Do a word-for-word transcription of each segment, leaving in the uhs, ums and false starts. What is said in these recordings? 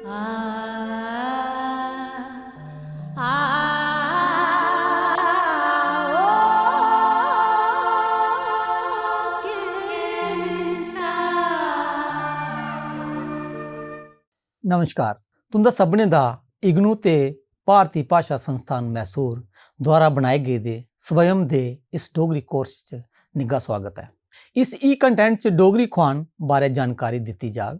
नमस्कार, तुं'दा सभनें दा इग्नू ते भारती भाशा संस्थान मैसूर द्वारा बनाए गेदे स्वयं दे इस डोगरी कोर्स च निग्घा स्वागत ऐ। इस ई कंटेंट च डोगरी खुआन बारै जानकारी दित्ती जाग,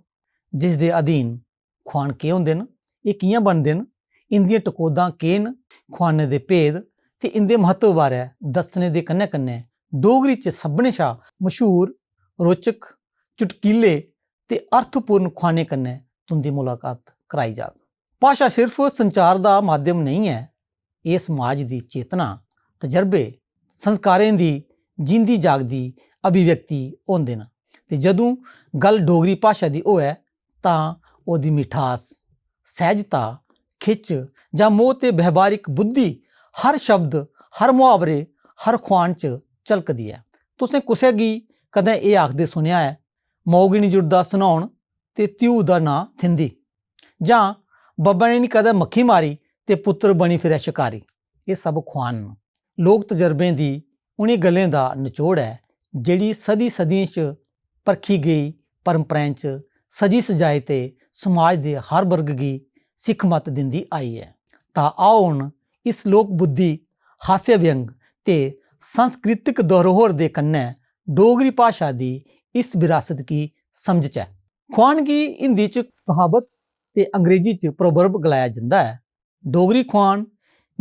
जिस दे अधीन खुआन केह् होंदे न, एह् कि'यां बनदे न, इं'दियां टकोह्दां केह् न, खुआनें दे भेद ते इं'दे म्हत्तव बारै दस्सने दे कन्नै-कन्नै डोगरी च सभनें शा मशहूर, रोचक, चुटकीले ते अर्थपूर्ण खुआनें कन्नै तुं'दी मुलाकात कराई जाग। भाशा सिर्फ संचार दा माध्यम नेईं ऐ, एह् समाज दी चेतना, तजर्बे, संस्कारें दी जींदी जागदी अभिव्यक्ति होंदे न। ते जदूं गल्ल डोगरी भाशा दी होऐ तां ओह्दी मिठास, सैह्जता, खिच्च जां मोह् ते व्यवहारिक बुद्धि हर शब्द, हर मुहावरे, हर खुआन च झलकदी ऐ। तुसें कुसै गी कदें एह् आखदे सुनेआ ऐ, "मौ गी निं जुड़दा सन्हौन ते ध्यू दा नांऽ थिंदी", जां "बब्बै ने निं कदें मक्खी मारी ते पुत्तर बनी फिरै शकारी"? एह् सब खुआन न। लोक तजर्बें दी उ'नें गल्लें दा नचोड़ ऐ, जेह्ड़ी सदी-सदियें च परखी गेई परंपराएं च सजी-सजाई ते समाज दे हर वर्ग गी सिक्ख-मत दिंदी आई ऐ। तां आओ, हून इस लोक बुद्धि, हास्य व्यंग ते सांस्कृतिक धरोहर दे कन्नै डोगरी भाशा दी इस बरासत गी समझचै। खुआन गी हिंदी च कहावत ते अंग्रेजी च proverb गलाया जंदा ऐ। डोगरी खुआन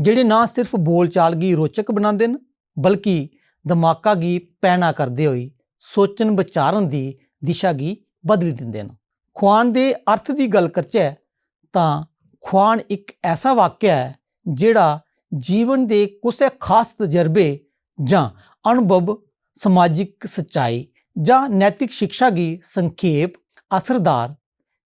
जेह्ड़े ना सिर्फ बोलचाल गी रोचक बनांदे न, बल्कि दमाका गी पैना करदे होई सोचन-बचारन दी दिशा गी बदली दिंदे न। खुआन दे अर्थ दी गल्ल करचै तां खुआन इक ऐसा वाक्य ऐ जेह्ड़ा जीवन दे कुसै खास तजर्बे जां अनुभव, समाजिक सच्चाई जां नैतिक शिक्षा गी संखेप, असरदार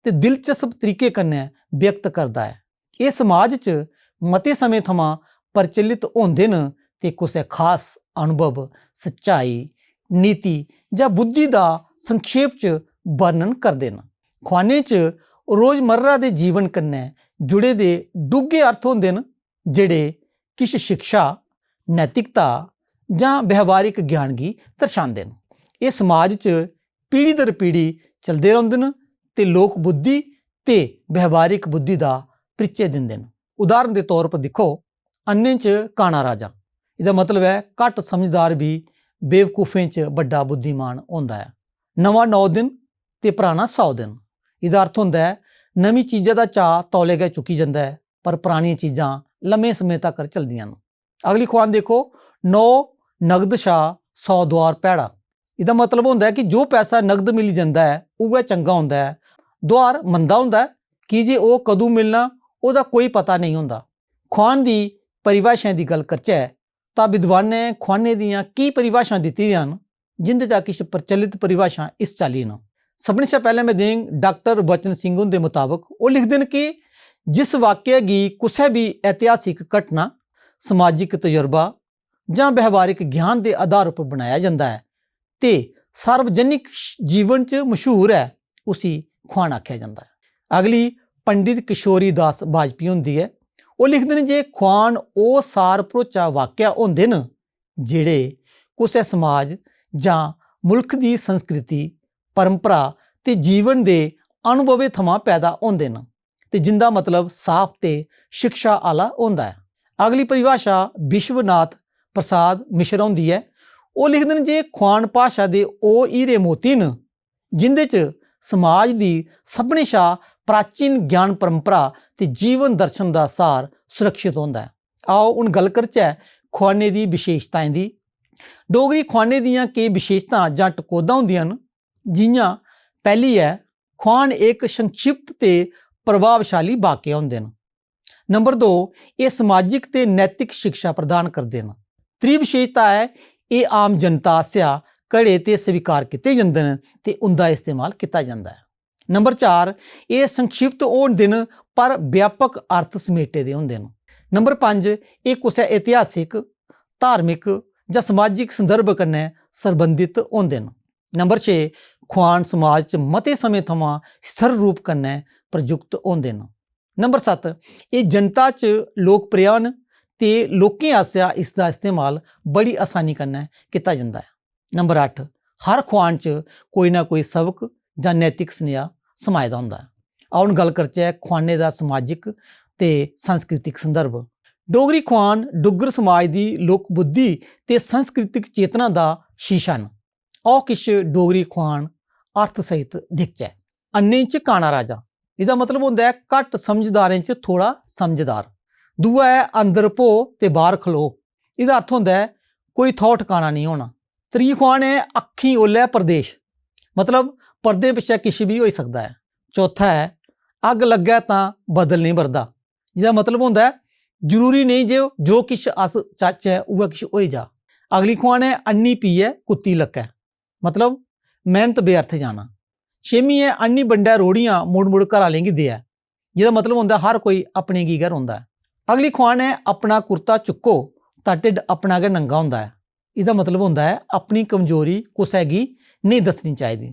ते दिलचस्प तरीके कन्नै व्यक्त करदा ऐ। एह् समाज च मते समें थमां प्रचलित होंदे न ते कुसै खास अनुभव, सच्चाई, नीति जां बुद्धि दा संक्षेप च वर्णन करदे न। खुआनें च रोजमर्रा दे जीवन कन्नै जुड़े दे डूंह्गे अर्थ होंदे न, जेह्ड़े किश शिक्षा, नैतिकता जां व्यवहारिक ज्ञान गी दर्शांदे न। एह् समाज च पीढ़ी दर पीढ़ी चलदे रौंह्दे न ते लोक बुद्धि ते व्यवहारिक बुद्धि दा परिचय दिंदे न। उदाहरण दे तौर पर दिक्खो, अन्नें च काना राजा। एह्दा मतलब ऐ, घट्ट समझदार बी बेवकूफें च बड्डा बुद्धिमान होंदा ऐ। नमां नौ दिन ते पराना सौ दिन। एह्दा अर्थ होंदा ऐ, नमीं चीजा दा चाऽ तौले गै चुकी जंदा ऐ, पर परानियां चीजां लम्मे समें तकर चलदियां न। अगली खुआन दिक्खो, "नौ नगद शा सौ दुआर भैड़ा।" एह्दा मतलब होंदा ऐ कि जो पैसा नगद मिली जंदा ऐ, उ'ऐ चंगा होंदा ऐ। दुआर मंदा होंदा ऐ, की जे ओह् कदूं मिलना, ओह्दा कोई पता नेईं होंदा। खुआन दी परिभाशाएं दी गल्ल करचै, तां विद्वानें खुआनें दियां केई परिभाशां दित्ती दियां न, जिं'दे चा किश प्रचलित परिभाशां इस चाल्ली न। सभनें शा पैह्लें में देङ डाक्टर वचन सिंह हुंदे मताबक, ओह् लिखदे न कि जिस वाक्य गी कुसै बी ऐतिहासिक घटना, समाजिक तजुर्बा जां व्यवहारिक ज्ञान दे आधार उप्पर बनाया जंदा ऐ ते सार्वजनिक श-, जीवन च मशहूर ऐ, उसी खुआन आखेआ जंदा ऐ। अगली पंडित किशोरी दास वाजपेयी हुंदी ऐ। ओह् लिखदे न जे खुआन ओह् सार भरोचा वाक्य होंदे न जेह्ड़े कुसै समाज जां मुल्ख दी संस्कृति, परंपरा ते जीवन दे अनुभवें थमां पैदा होंदे न ते जिं'दा मतलब साफ ते शिक्षा आह्ला होंदा ऐ। अगली परिभाशा विश्वनाथ प्रसाद मिश्र हुंदी ऐ। ओह् लिखदे न जे खुआन भाशा दे ओह् हीरे मोती न जिं'दे च समाज दी सभनें शा प्राचीन ज्ञान परंपरा ते जीवन दर्शन दा सार सुरक्षत होंदा ऐ। आओ, हून गल्ल करचै खुआनें दी विशेशताएं दी। डोगरी खुआनें दियां केई विशेशतां जां टकोह्दां होंदियां न, जि'यां पैह्ली ऐ, खुआन इक संक्षिप्त ते प्रभावशाली वाक्य होंदे न। नंबर दो, एह् समाजिक ते नैतिक शिक्षा प्रदान करदे न। त्री विशेशता ऐ, एह् आम जनता आसेआ घड़े ते स्वीकार कीते जंदे न ते उं'दा इस्तेमाल कीता जंदा ऐ। नंबर चार, एह् संक्षिप्त होंदे न पर व्यापक अर्थ समेटे दे होंदे न। नंबर पंज, एह् कुसै ऐतिहासिक, धार्मिक जां समाजिक संदर्भ कन्नै सरबंधत होंदे न। नंबर छे, खुआन समाज च मते समें थमां स्थिर रूप कन्नै प्रयुक्त होंदे न। नंबर सत्त, एह् जनता च लोकप्रिय न ते लोकें आसेआ इसदा इस्तेमाल बड़ी असानी कन्नै कीता जंदा ऐ। नंबर अट्ठ, हर खुआन च कोई ना कोई सबक जां नैतिक सनेहा समाए दा होंदा ऐ। आओ, हून गल्ल करचै खुआनें दा समाजिक ते सांस्कृतिक संदर्भ। डोगरी खुआन डुग्गर समाज दी लोक बुद्धि ते सांस्कृतिक चेतना दा शीशा न। आओ, किश डोगरी खुआन अर्थ सहित दिखचै। अन्नें च काना राजा, एह्दा मतलब होंदा ऐ घट्ट समझदारें च थोड़ा समझदार। दूआ ऐ अंदर भो ते बाह्र खलो, एह्दा अर्थ होंदा ऐ कोई थौह् ठकाना नेईं होना। त्री खुआन ऐ अक्खीं ओलै परदेश, मतलब पर्दें पिच्छें किश बी होई सकदा ऐ। चौथा ऐ अग्ग लग्गै तां बदल नेईं बरदा, जेह्दा मतलब होंदा ऐ जरूरी नेईं जे जो किश अस चाह्चै उ'ऐ किश होई जा। अगली खुआन ऐ अन्नी पीऐ कुत्ती लक्कै, मतलब मेह्नत बेअर्थ जाना। छेमीं ऐ अन्नी बंडै रोड़ियां मुड़ मुड़ घर आह्लें गी देऐ, जेह्दा मतलब होंदा ऐ हर कोई अपने गी गै रोंदा ऐ। अगली खुआन ऐ अपना कुर्ता चुक्को तां ढिड्ड अपना गै नंगा होंदा ऐ। एह्दा मतलब होंदा ऐ अपनी कमजोरी कुसै गी नेईं दस्सनी चाहिदी।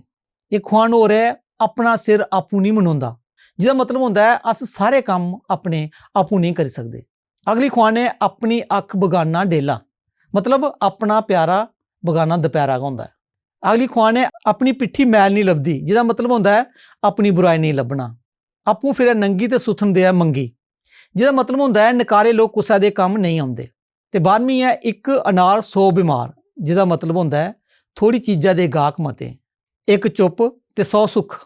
इक खुआन होर ऐ अपना सिर आपूं नेईं मनोंदा, जेह्दा मतलब होंदा ऐ अस सारे कम्म अपने आपूं नेईं करी सकदे। अगली खुआन ऐ अपनी अक्ख बगाना डेला, मतलब अपना प्यारा बगाना दपैह्रा गै होंदा ऐ। अगली खुआन ऐ अपनी पिट्ठी मैल नेईं लभदी, जेह्दा मतलब होंदा ऐ अपनी बुराई नेईं लब्भना। आपूं फिरै नंगी ते सुथन देऐ मंगी, जेह्दा मतलब होंदा ऐ नकारे लोक कुसै दे कम्म नेईं औंदे। ते बाह्रमीं ऐ इक अनार सौ बमार, जेह्दा मतलब होंदा ऐ थोह्ड़ी चीजा दे गाह्क मते। इक चुप्प ते सौ सुख,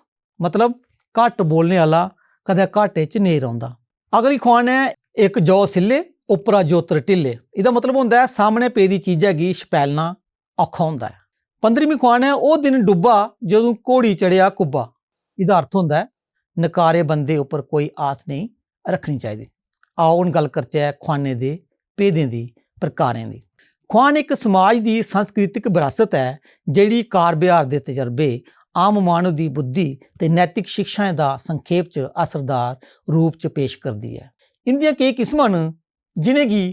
मतलब घट्ट बोलने आह्ला कदें घाटे च नेईं रौंह्दा। अगली खुआन ऐ इक जौ सिल्ले, उप्परा जोतर ढिल्ले। एह्दा मतलब होंदा ऐ सामनै पेदी चीजै गी छपैलना औखा होंदा ऐ। पंदरमीं खुआन ऐ ओह् दिन डुब्बा जदूं घोड़ी चढ़ेआ कुब्बा। एह्दा अर्थ होंदा ऐ नकारे बंदे उप्पर कोई आस नेईं रक्खनी चाहिदी। आओ, हून गल्ल करचै खुआनें दे भेदें दी, प्रकारें दी। खुआन इक समाज दी सांस्कृतिक बरासत ऐ, जेह्ड़ी कार ब्यहार दे तजर्बे, आम माह्नू दी बुद्धि ते नैतिक शिक्षाएं दा संखेप च असरदार रूप च पेश करदी ऐ। इं'दियां केई किस्मां न, जि'नेंगी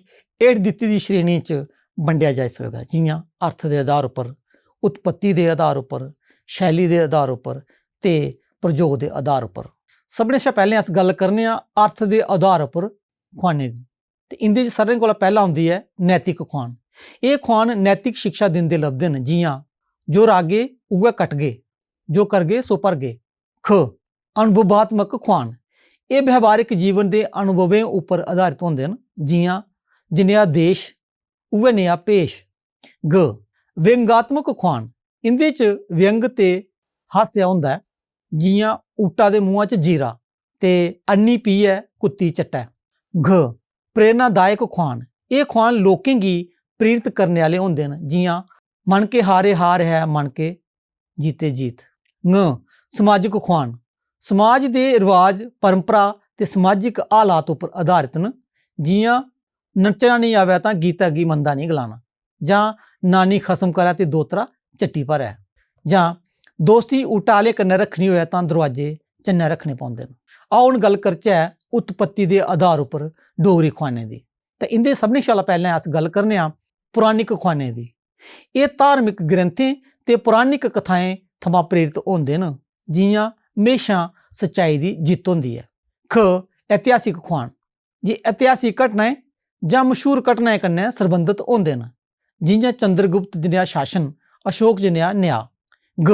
हेठ दित्ती दी श्रेणी च बंडेआ जाई सकदा ऐ, जि'यां अर्थ दे आधार उप्पर, उत्पत्ति दे आधार उप्पर, शैली दे आधार उप्पर ते प्रयोग दे आधार उप्पर। सभनें शा पैह्लें अस गल्ल करने आं अर्थ दे आधार उप्पर खुआनें दी। ते इं'दे च सारें कोला पैह्ला औंदी ऐ नैतिक खुआन। एह् खुआन नैतिक शिक्षा दिंदे लभदे न, जि'यां जो राह्गे उ'ऐ कटगे, जो करगे सो भरगे। ख, अनुभवात्मक खुआन। एह् व्यवहारिक जीवन दे अनुभवें उप्पर आधारत होंदे न, जि'यां जनेहा देश, उ'ऐ नेहा भेश। ग, व्यंगात्मक खुआन। इं'दे च व्यंग ते हास्य होंदा ऐ, जि'यां ऊटा दे मुंहा च जीरा ते अन्नी पीऐ कुत्ती चट्टै। घ, प्रेरणादायक खुआन। एह् खुआन लोकें गी प्रेरित करने आह्ले होंदे न, जि'यां "मन के हारे हार है, मन के जीते जीत।" ङ, समाजिक खुआन। समाज दे रवाज, परंपरा ते समाजिक हालात उप्पर आधारत न, जि'यां "नच्चना नेईं आवै तां गीता गी मंदा नेईं गलाना", जां "नानी खसम करै ते दोतरा चट्टी भरै", जां "दोस्ती ऊटा आह्ले कन्नै रक्खनी होऐ तां दरोआजे चन्नै रक्खने पौंदे न।" आओ, हून गल्ल करचै उत्पत्ति दे आधार उप्पर डोगरी खुआनें दी। ते इं'दे सभनें शा पैह्लें अस गल्ल करने आं पुराणिक खुआनें दी। एह् धार्मिक ग्रंथें ते पुराणिक कथाएं थमां प्रेरत होंदे न, जि'यां "म्हेशां सच्चाई दी जित्त होंदी ऐ।" ख, ऐतिहासिक खुआन। जे ऐतिहासिक घटनाएं जां मशहूर घटनाएं कन्नै सरबंधत होंदे न, जि'यां चंद्रगुप्त जनेहा शासन, अशोक जनेहा न्याऽ। ग,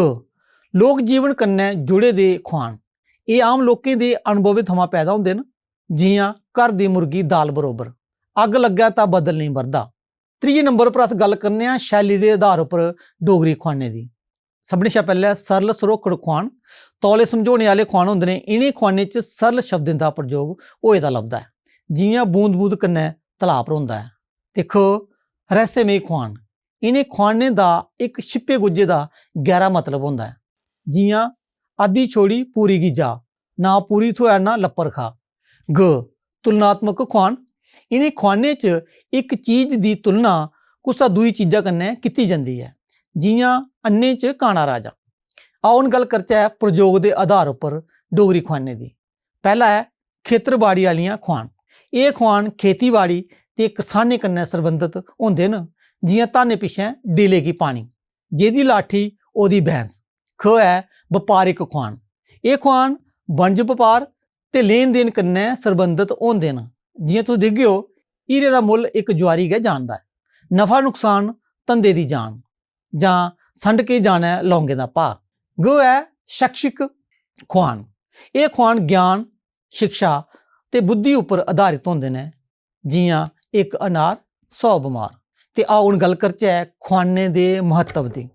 लोक जीवन कन्नै जुड़े दे खुआन। एह् आम लोकें दे अनुभवें थमां पैदा होंदे न, जि'यां "घर दी मुर्गी दाल बरोबर, अग्ग लग्गै तां बदल नेईं बरदा।" त्रिये नंबर पर अस गल्ल करने आं शैली दे आधार उप्पर डोगरी खुआनें दी। सभनें शा पैह्लें सरल सरोखड़ खुआन। तौले समझोने आह्ले खुआन होंदे न। इ'नें खुआनें च सरल शब्दें दा प्रयोग होए दा लभदा ऐ, जि'यां "बूंद बूंद कन्नै तलाऽ भरोंदा ऐ।" दिक्खो, रहस्यमय खुआन। इ'नें खुआनें दा इक छिप्पे गुज्झे दा गैह्रा मतलब होंदा ऐ, जि'यां "अद्धी छोड़ी पूरी गी जा, ना पूरी थ्होऐ ना लप्पर खा।" ग, तुलनात्मक खुआन। इ'नें खुआनें च इक चीज दी तुलना कुसै दूई चीजा कन्नै कीती जंदी ऐ, जि'यां "अन्नें च काना राजा।" आओ, हून गल्ल करचै प्रयोग दे आधार उप्पर डोगरी खुआनें दी। पैह्ला ऐ खेतर बाड़ी आह्लियां खुआन। एह् खुआन खेतीबाड़ी ते करसानें कन्नै सरबंधत होंदे न, जि'यां "धानें पिच्छें डीले गी पानी, जेह्दी लाठी ओह्दी भैंस।" ख ऐ बपारिक खुआन। एह् खुआन बनज बपार ते लेन देन कन्नै सरबंधत होंदे न। जि'यां तुस दिखगे ओ, हीरे दा मुल्ल इक जुआरी गै जानदा ऐ। नफा नुकसान धंधे दी जान, जां संड के जानै लौंगें दा भाऽ। ग ऐ शैक्षिक खुआन। एह् खुआन ज्ञान, शिक्षा ते बुद्धि उप्पर आधारित होंदे न। जि'यां इक अनार सौ बमार। ते आओ, हून गल्ल करचै खुआनें दे म्हत्तव दी।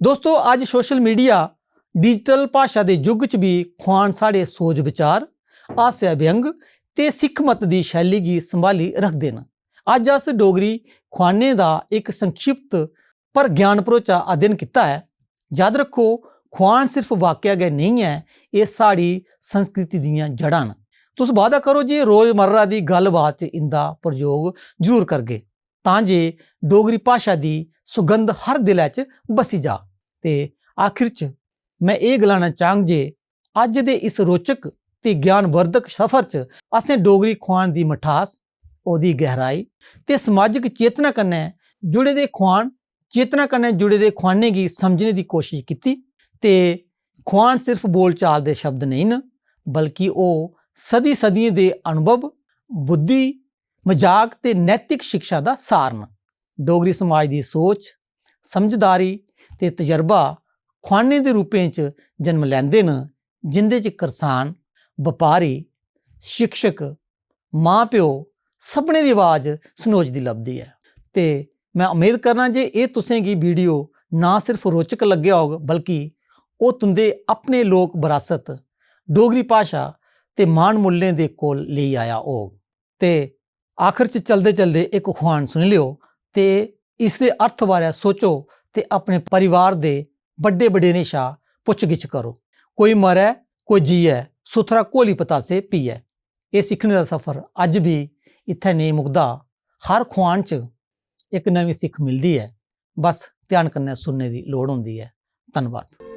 दोस्तो, अज्ज सोशल मीडिया, डिजिटल भाशा दे युग च बी खुआन साढ़े सोच विचार, हास्य व्यंग ते सिक्ख मत दी शैली गी संभाली रखदे न। अज्ज अस डोगरी खुआनें दा इक संक्षिप्त पर ज्ञान भरोचा अध्ययन कीता ऐ। याद रक्खो, खुआन सिर्फ वाक्य गै नेईं ऐ, एह् साढ़ी संस्कृति दियां जड़ां न। तुस वादा करो जे रोजमर्रा दी गल्लबात च इं'दा प्रयोग जरूर करगे, तां जे डोगरी भाशा दी सुगंध हर दिलै च बस्सी जा। ते आखिर च में एह् गलाना चाह्ङ जे अज्ज दे इस रोचक ते ज्ञानवर्धक सफर च असें डोगरी खुआन दी मठास, ओह्दी गैहराई ते समाजिक चेतना कन्नै जुड़े दे खुआन, चेतना कन्नै जुड़े दे खुआनें गी समझने दी कोशश कीती। ते खुआन सिर्फ बोलचाल दे शब्द नेईं न, बल्कि ओह् सदी-सदियें दे अनुभव, बुद्धि, मजाक ते नैतिक शिक्षा दा सार न। डोगरी समाज दी सोच, समझदारी ते तजर्बा खुआनें दे रूपें च जन्म लैंदे न, जिं'दे च करसान, बपारी, शिक्षक, मां-प्यो, सभनें दी अवाज सनोचदी लभदी ऐ। ते में उम्मीद करना जे एह् तुसें गी video ना सिर्फ रोचक लग्गेआ होग, बल्कि ओह् तुं'दे अपने लोक बरासत, डोगरी भाशा ते मान मुल्लें दे कोल लेई आया होग। ते आखर च चलदे-चलदे इक खुआन सुनी लेओ ते इसदे अर्थ बारै सोचो ते अपने परिवार दे बड्डे बडेरें शा पुच्छ-गिच्छ करो। कोई मरै, कोई जीयै, सुथरा घोली पतासे पीयै। एह् सिक्खने दा सफर अज्ज बी इत्थै नेईं मुकदा। हर खुआन च इक नमीं सिक्ख मिलदी ऐ। बस ध्यान कन्नै सुनने दी लोड़ होंदी ऐ। धन्नवाद।